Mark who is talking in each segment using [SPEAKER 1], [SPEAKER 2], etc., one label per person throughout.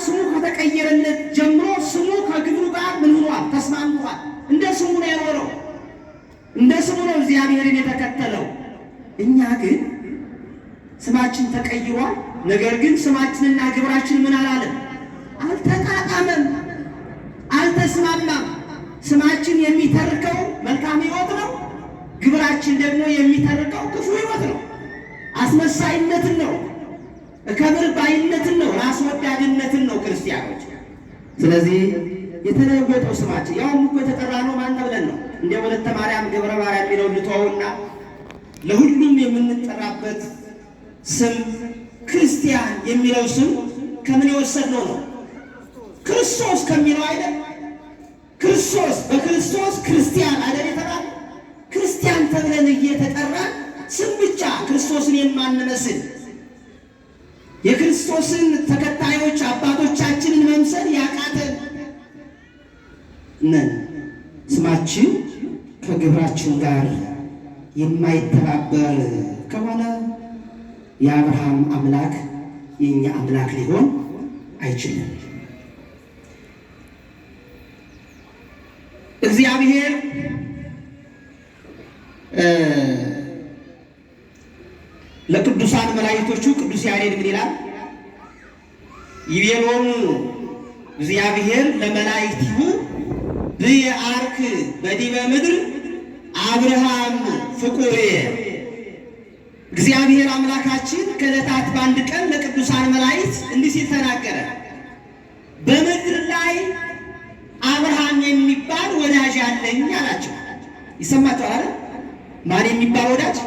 [SPEAKER 1] ስሙ ከተቀየረለት ጀምሮ ስሙ ከግብሩ ጋር ምን ሆኗል? ተስማምቷል። እንደ ስሙ ነው የኖረው። እንደ ስሙ ነው እግዚአብሔርን የተከተለው። እኛ ግን ስማችን ተቀይሯል። ነገር ግን ስማችንና ግብራችን ምን አላለም? አልተጣጣመም፣ አልተስማማም። ስማችን የሚተርከው መልካም ሕይወት ነው። ግብራችን ደግሞ የሚተርከው ክፉ ሕይወት ነው። አስመሳይነትን ነው፣ እከብር ባይነትን ነው፣ ራስ ወዳድነትን ነው ክርስቲያኖች። ስለዚህ የተለወጠው ስማችን ያውም እኮ የተጠራ ነው ማን ተብለን ነው? እንደ ወለተ ማርያም ገብረ ማርያም የሚለውን ልተወውና ለሁሉም የምንጠራበት ስም ክርስቲያን የሚለው ስም ከምን የወሰድነው ነው? ክርስቶስ ከሚለው አይደል? ክርስቶስ በክርስቶስ ክርስቲያን አይደል የተባለ? ክርስቲያን ተብለን እየተጠራን ስም ብቻ ክርስቶስን የማንመስል የክርስቶስን ተከታዮች አባቶቻችንን መምሰል ያቃተን ነን። ስማችን ከግብራችን ጋር የማይተባበር ከሆነ የአብርሃም አምላክ የኛ አምላክ ሊሆን አይችልም። እግዚአብሔር ለቅዱሳን መላእክቶቹ ቅዱስ ያሬድ ምን ይላል? ይቤሎሙ እግዚአብሔር ለመላእክቲሁ ብየ አርክ በዲበ ምድር አብርሃም ፍቁርየ። እግዚአብሔር አምላካችን ከዕለታት በአንድ ቀን ለቅዱሳን መላእክት እንዲህ ሲል ተናገረ። በምድር ላይ አብርሃም የሚባል ወዳጅ አለኝ አላቸው። ይሰማቸዋል አይደል? ማን የሚባል ወዳጅ?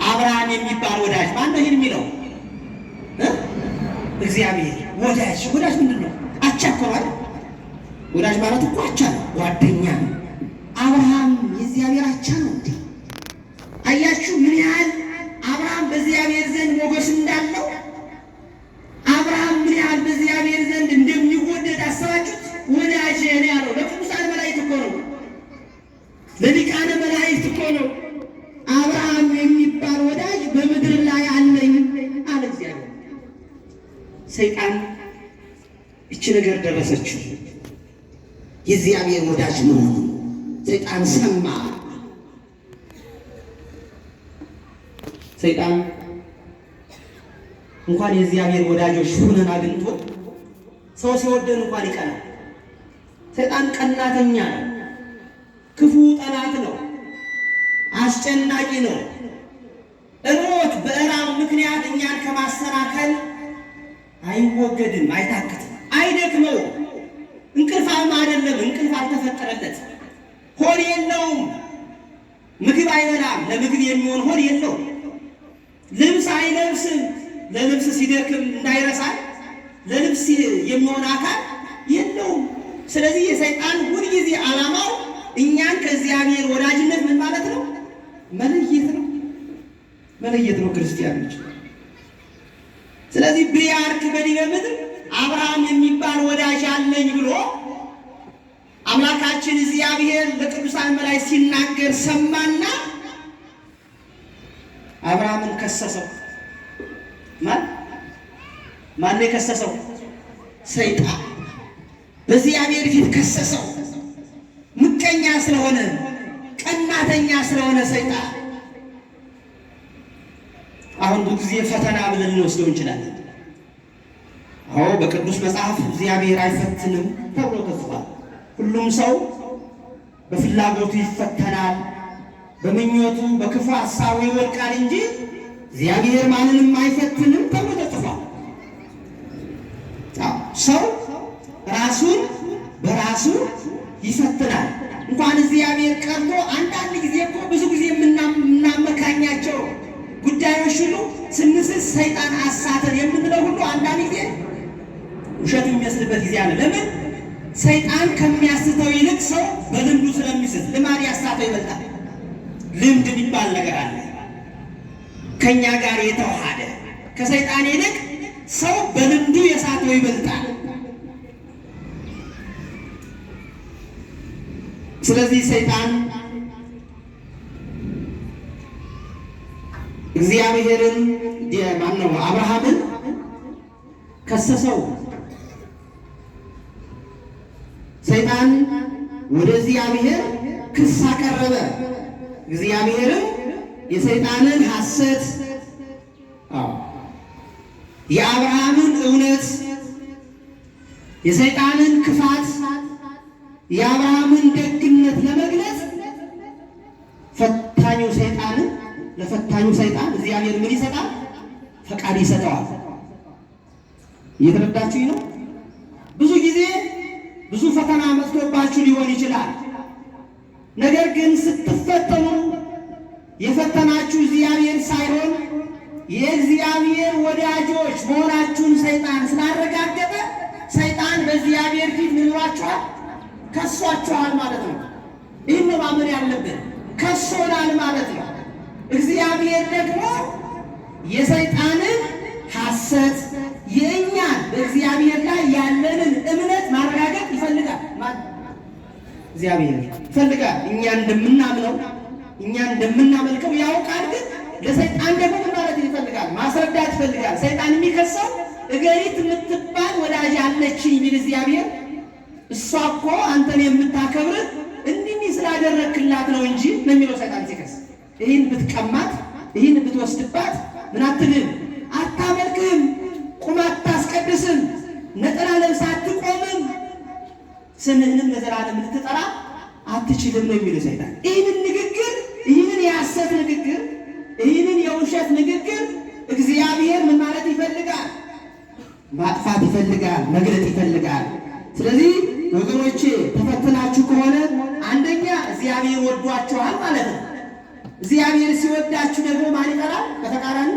[SPEAKER 1] አብርሃም የሚባል ወዳጅ። ማን ነው ይህን የሚለው? እግዚአብሔር። ወዳጅ ወዳጅ ምንድን ነው? አቻ እኮ ነው አይደል? ወዳጅ ማለት እኮ አቻ ነው፣ ጓደኛ ነው። አብርሃም የእግዚአብሔር አቻ ነው እንዴ? አያችሁ ምን ያህል አብርሃም በእግዚአብሔር ዘንድ ሞገስ እንዳለው፣ አብርሃም ምን ያህል በእግዚአብሔር ዘንድ እንደሚወደድ አሰባችሁት? ወዳጅ ነው ያለው ለቅዱሳን መላእክት እኮ ነው፣ ለሊቃነ መላእክት እኮ ነው። አብርሃም የሚባል ወዳጅ በምድር ላይ አለኝ አለ እግዚአብሔር። ሰይጣን እቺ ነገር ደረሰችው፣ የእግዚአብሔር ወዳጅ መሆኑ ሰይጣን ሰማ። ሰይጣን እንኳን የእግዚአብሔር ወዳጆች ሁነን አግኝቶ ሰው ሲወደን እንኳን ይቀናል። ሰይጣን ቀናተኛ ነው፣ ክፉ ጠላት ነው፣ አስጨናቂ ነው። እሮት በእራብ ምክንያት እኛን ከማሰናከል አይወገድም፣ አይታክትም፣ አይደክመውም። እንቅልፋም አይደለም፣ እንቅልፍ አልተፈጠረለት። ሆድ የለውም፣ ምግብ አይበላም፣ ለምግብ የሚሆን ሆድ የለውም። ልብስ አይለብስም፣ ለልብስ ሲደክም እንዳይረሳ ለልብስ የሚሆን አካል የለውም። ስለዚህ የሰይጣን ሁልጊዜ ዓላማው እኛን ከእግዚአብሔር ወዳጅነት ምን ማለት ነው? መለየት ነው፣ መለየት ነው ክርስቲያኖች። ስለዚህ ብያርክ በዲበ ምድር አብርሃም የሚባል ወዳጅ አለኝ ብሎ አምላካችን እግዚአብሔር ለቅዱሳን መላእክት ሲናገር ሰማና አብርሃምን ከሰሰው። ማን ማን የከሰሰው? ሰይጣን በእግዚአብሔር ፊት ከሰሰው። ምቀኛ ስለሆነ ቀናተኛ ስለሆነ ሰይጣን። አሁን ብዙ ጊዜ ፈተና ብለን ልንወስደው እንችላለን። አዎ በቅዱስ መጽሐፍ እግዚአብሔር አይፈትንም ተብሎ ተጽፏል። ሁሉም ሰው በፍላጎቱ ይፈተናል፣ በምኞቱ በክፉ ሐሳቡ ይወድቃል እንጂ እግዚአብሔር ማንንም አይፈትንም ተብሎ ተጽፏል። ሰው ራሱን በራሱ ይፈትናል። እንኳን እግዚአብሔር ቀርቶ አንዳንድ ጊዜ እኮ ብዙ ጊዜ የምናመካኛቸው ጉዳዮች ሁሉ ስንስት ሰይጣን አሳተን የምንለው ሁሉ አንዳንድ ጊዜ ውሸት የሚመስልበት ጊዜ አለ። ለምን? ሰይጣን ከሚያስተው ይልቅ ሰው በልምዱ ስለሚስት ልማድ ያሳተው ይበልጣል። ልምድ የሚባል ነገር አለ፣ ከኛ ጋር የተዋሃደ። ከሰይጣን ይልቅ ሰው በልምዱ የሳተው ይበልጣል። ስለዚህ ሰይጣን እግዚአብሔርን ማነው አብርሃምን ከሰሰው። ሰይጣን ወደ እግዚአብሔር ክስ አቀረበ። እግዚአብሔርም የሰይጣንን ሐሰት የአብርሃምን እውነት የሰይጣንን ክፋት የአብርሃምን ደግነት ለመግለጽ ፈታኙ ሰይጣንን ለፈታኙ ሰይጣን እግዚአብሔር ምን ይሰጣል? ፈቃድ ይሰጠዋል። እየተረዳችሁኝ ነው? ብዙ ጊዜ ብዙ ፈተና መጥቶባችሁ ሊሆን ይችላል። ነገር ግን ስትፈተኑ የፈተናችሁ እግዚአብሔር ሳይሆን የእግዚአብሔር ወዳጆች መሆናችሁን ሰይጣን ስላረጋገጠ ሰይጣን በእግዚአብሔር ፊት ምን ብሏችኋል? ከሷችኋል ማለት ነው። ይህን ነው ማመን ያለብን። ከሶናል ማለት ነው። እግዚአብሔር ደግሞ የሰይጣንን ሐሰት የእኛን በእግዚአብሔር ላይ ያለንን እምነት ማረጋገጥ ይፈልጋል። እግዚአብሔር ይፈልጋል። እኛ እንደምናምነው እኛ እንደምናመልከው ያውቃል። ግን ለሰይጣን ደግሞ ምን ማለት ይፈልጋል? ማስረዳት ይፈልጋል። ሰይጣን የሚከሰው እገሊት የምትባል ወዳጅ አለችኝ ቢል እግዚአብሔር እሷ እኮ አንተን የምታከብርህ እንዲህ ስላደረክላት ነው እንጂ ነው የሚለው ሰይጣን ሲከስ። ይህን ብትቀማት፣ ይህን ብትወስድባት ምን አትልም፣ አታመልክህም፣ ቁማ አታስቀድስም፣ ነጠላ ለብሳ አትቆምም፣ ስምህንም ለዘላለም ልትጠራ አትችልም ነው የሚለው ሰይጣን። ይህንን ንግግር፣ ይህንን የሐሰት ንግግር፣ ይህንን የውሸት ንግግር እግዚአብሔር ምን ማለት ይፈልጋል? ማጥፋት ይፈልጋል፣ መግለጥ ይፈልጋል። ስለዚህ ወገኖቼ ተፈትናችሁ ከሆነ አንደኛ እግዚአብሔር ወዷችኋል ማለት ነው። እግዚአብሔር ሲወዳችሁ ደግሞ ማን ይጠላል? በተቃራኒ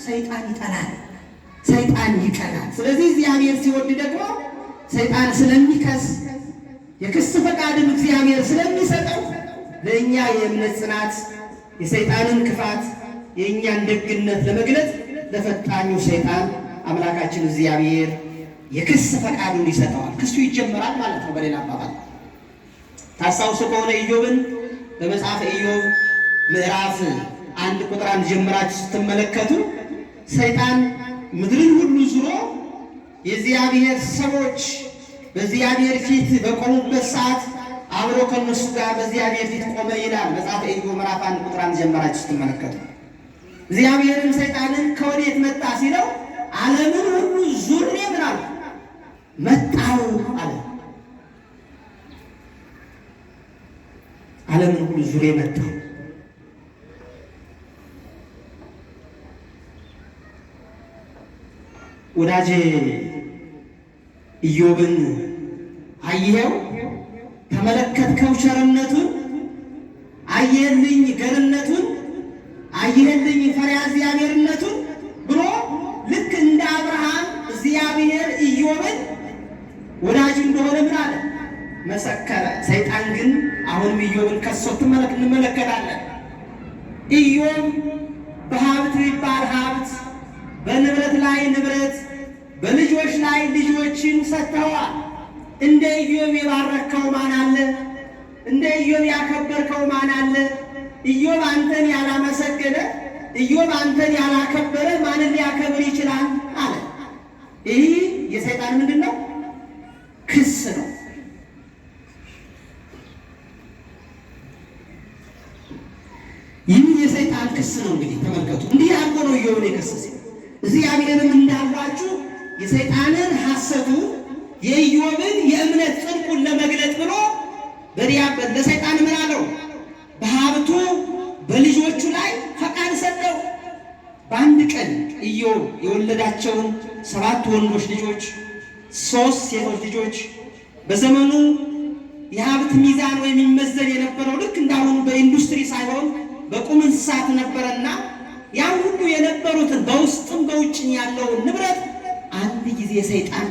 [SPEAKER 1] ሰይጣን ይጠላል። ሰይጣን ይቀናል። ስለዚህ እግዚአብሔር ሲወድ ደግሞ ሰይጣን ስለሚከስ የክስ ፈቃድም እግዚአብሔር ስለሚሰጠው ለእኛ የእምነት ጽናት የሰይጣንን ክፋት የእኛን ደግነት ለመግለጽ ለፈታኙ ሰይጣን አምላካችን እግዚአብሔር የክስ ፈቃዱን ይሰጠዋል። ክሱ ይጀመራል ማለት ነው። በሌላ አባባል ታስታውሱ ከሆነ ኢዮብን በመጽሐፈ ኢዮብ ምዕራፍ 1 ቁጥር 1 ጀምራችሁ ስትመለከቱ ሰይጣን ምድርን ሁሉ ዙሮ የእግዚአብሔር ሰዎች በእግዚአብሔር ፊት በቆሙበት ሰዓት አብሮ ከነሱ ጋር በእግዚአብሔር ፊት ቆመ ይላል መጽሐፈ ኢዮብ ምዕራፍ 1 ቁጥር 1 ጀምራችሁ ስትመለከቱ። እግዚአብሔርም ሰይጣንን ከወዴት መጣ ሲለው ዓለምን ሁሉ ዙሬ ምን አለ መጣው አለ። ዓለምን ሁሉ ዙሬ መጣው። ወዳጄ ኢዮብን አየኸው? ተመለከትከው ቸርነቱን? አየህልኝ ገርነቱን? አየህልኝ ፈሪሃ እግዚአብሔርነቱን ብሎ ልክ እንደ አብርሃም እግዚአብሔር ኢዮብን ወዳጅ እንደሆነ ምን አለ መሰከረ። ሰይጣን ግን አሁንም ኢዮብን ከሶት እንመለከታለን። ኢዮብ በሀብት ቢባል ሀብት፣ በንብረት ላይ ንብረት፣ በልጆች ላይ ልጆችን ሰጥተዋል። እንደ ኢዮብ የባረከው ማን አለ? እንደ ኢዮብ ያከበርከው ማን አለ? ኢዮብ አንተን ያላመሰገነ፣ ኢዮብ አንተን ያላከበረ ማንን ሊያከብር ይችላል አለ። ይህ የሰይጣን ምንድን ነው? ክስ ነው። ይህ የሰይጣን ክስ ነው። እንግዲህ ተመልከቱ፣ እንዲህ አድርጎ ነው ኢዮብን የከሰሰው። እግዚአብሔርም እንዳልኳችሁ የሰይጣንን ሐሰቱ የኢዮብን የእምነት ጽድቁን ለመግለጥ ብሎ ለሰይጣን ምን አለው? በሀብቱ በልጆቹ ላይ ፈቃድ ሰጠው። በአንድ ቀን ኢዮብ የወለዳቸውን 7 ወንዶች ልጆች፣ 3 ሴቶች ልጆች በዘመኑ የሀብት ሚዛን ወይም የሚመዘን የነበረው ልክ እንዳሁኑ በኢንዱስትሪ ሳይሆን በቁም እንስሳት ነበረና ያን ሁሉ የነበሩትን በውስጥም በውጭም ያለውን ንብረት አንድ ጊዜ ሰይጣን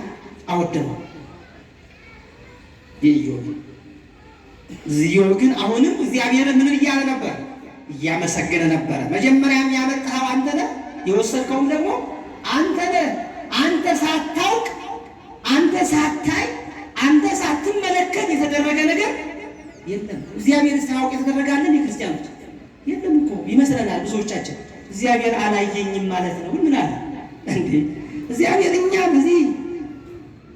[SPEAKER 1] አወደመው። የኢዮብ ኢዮብ ግን አሁንም እግዚአብሔር ምን እያለ ነበር? እያመሰገነ ነበረ። መጀመሪያም ያመጣኸው አንተ ነህ፣ የወሰድከውም ደግሞ አንተ ነህ። አንተ ሳታውቅ፣ አንተ ሳታይ፣ አንተ ሳትመለከት የተደረገ ነገር የለም። እግዚአብሔር ሳያውቅ የተደረገ አለ? የክርስቲያኖች የለም እኮ ይመስለናል ብዙዎቻችን። እግዚአብሔር አላየኝም ማለት ነው እንላለን። እንዴ እግዚአብሔር እኛን እዚህ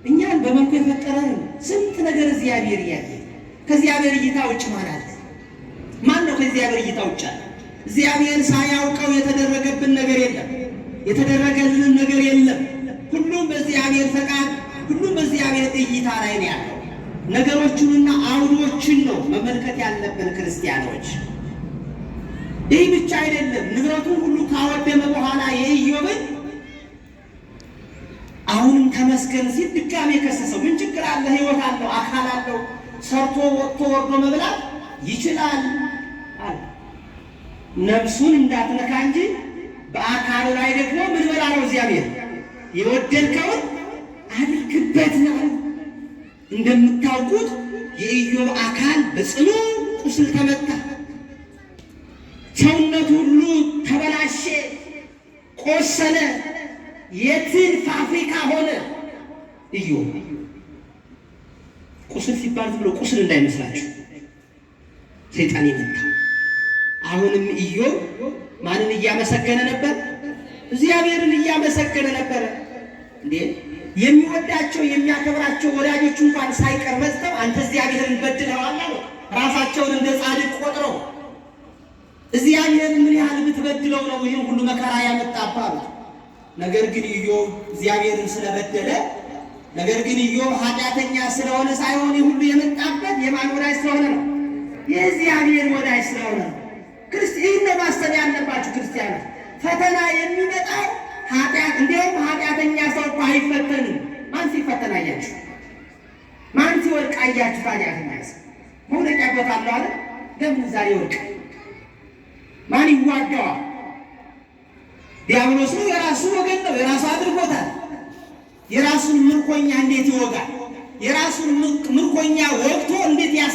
[SPEAKER 1] እኛን በመልኩ የፈጠረን ስንት ነገር እግዚአብሔር እያየ ከእግዚአብሔር እይታ ውጭ ማን አለ? ማን ነው ከእግዚአብሔር እይታ ውጭ አለ? እግዚአብሔር ሳያውቀው የተደረገብን ነገር የለም፣ የተደረገልንን ነገር የለም። ሁሉም በእግዚአብሔር ፈቃድ፣ ሁሉም በእግዚአብሔር እይታ ላይ ነው ያለው። ነገሮቹንና አውዶችን ነው መመልከት ያለብን ክርስቲያኖች። ይህ ብቻ አይደለም። ንብረቱን ሁሉ ካወደመ በኋላ የኢዮብን አሁንም ተመስገን ሲል ድጋሜ ከሰሰው። ምን ችግር አለ? ሕይወት አለው፣ አካል አለው፣ ሰርቶ ወጥቶ ወርዶ መብላት ይችላል አለ። ነፍሱን እንዳትነካ እንጂ በአካሉ ላይ ደግሞ ምን በላ ነው እግዚአብሔር የወደድከውን አድርግበት ነው። እንደምታውቁት የኢዮብ አካል በጽኑ ቁስል ተመታ። ሰውነቱ ሁሉ ተበላሸ፣ ቆሰለ፣ የትል ፋብሪካ ሆነ። ኢዮብ ቁስል ሲባል ዝም ብሎ ቁስል እንዳይመስላችሁ ሰይጣን የመታው። አሁንም ኢዮብ ማንን እያመሰገነ ነበር? እግዚአብሔርን እያመሰገነ ነበረ። እንዴ የሚወዳቸው የሚያከብራቸው ወዳጆች እንኳን ሳይቀር መጥተው አንተ እግዚአብሔርን በድለዋል አሉ። ራሳቸውን እንደ ጻድቅ ቆጥረው እግዚአብሔርን ምን ያህል ብትበድለው ነው ይህን ሁሉ መከራ ያመጣብህ አሉት። ነገር ግን ኢዮብ እግዚአብሔርን ስለበደለ፣ ነገር ግን ኢዮብ ኃጢአተኛ ስለሆነ ሳይሆን ይህ ሁሉ የመጣበት የማን ወዳጅ ስለሆነ ነው? የእግዚአብሔር ወዳጅ ስለሆነ ነው። ይህን ነው ማሰብ ያለባችሁ ክርስቲያኖች። ፈተና የሚመጣው ኃጢአት፣ እንዲያውም ኃጢአተኛ ሰው እኮ አይፈተንም። ማን ሲፈተን አያችሁ? ማን ሲወድቅ አያችሁ? ኃጢአተኛ ሰው መውደቂያ ቦታ አለው አለ። ለምን ዛሬ ወድቅ? ማን ይዋጋዋል? ዲያብሎስ ነው። የራሱ ወገን ነው። የራሱ አድርጎታል። የራሱን ምርኮኛ እንዴት ይወጋል? የራሱን ምርኮኛ ወግቶ እንዴት ያስ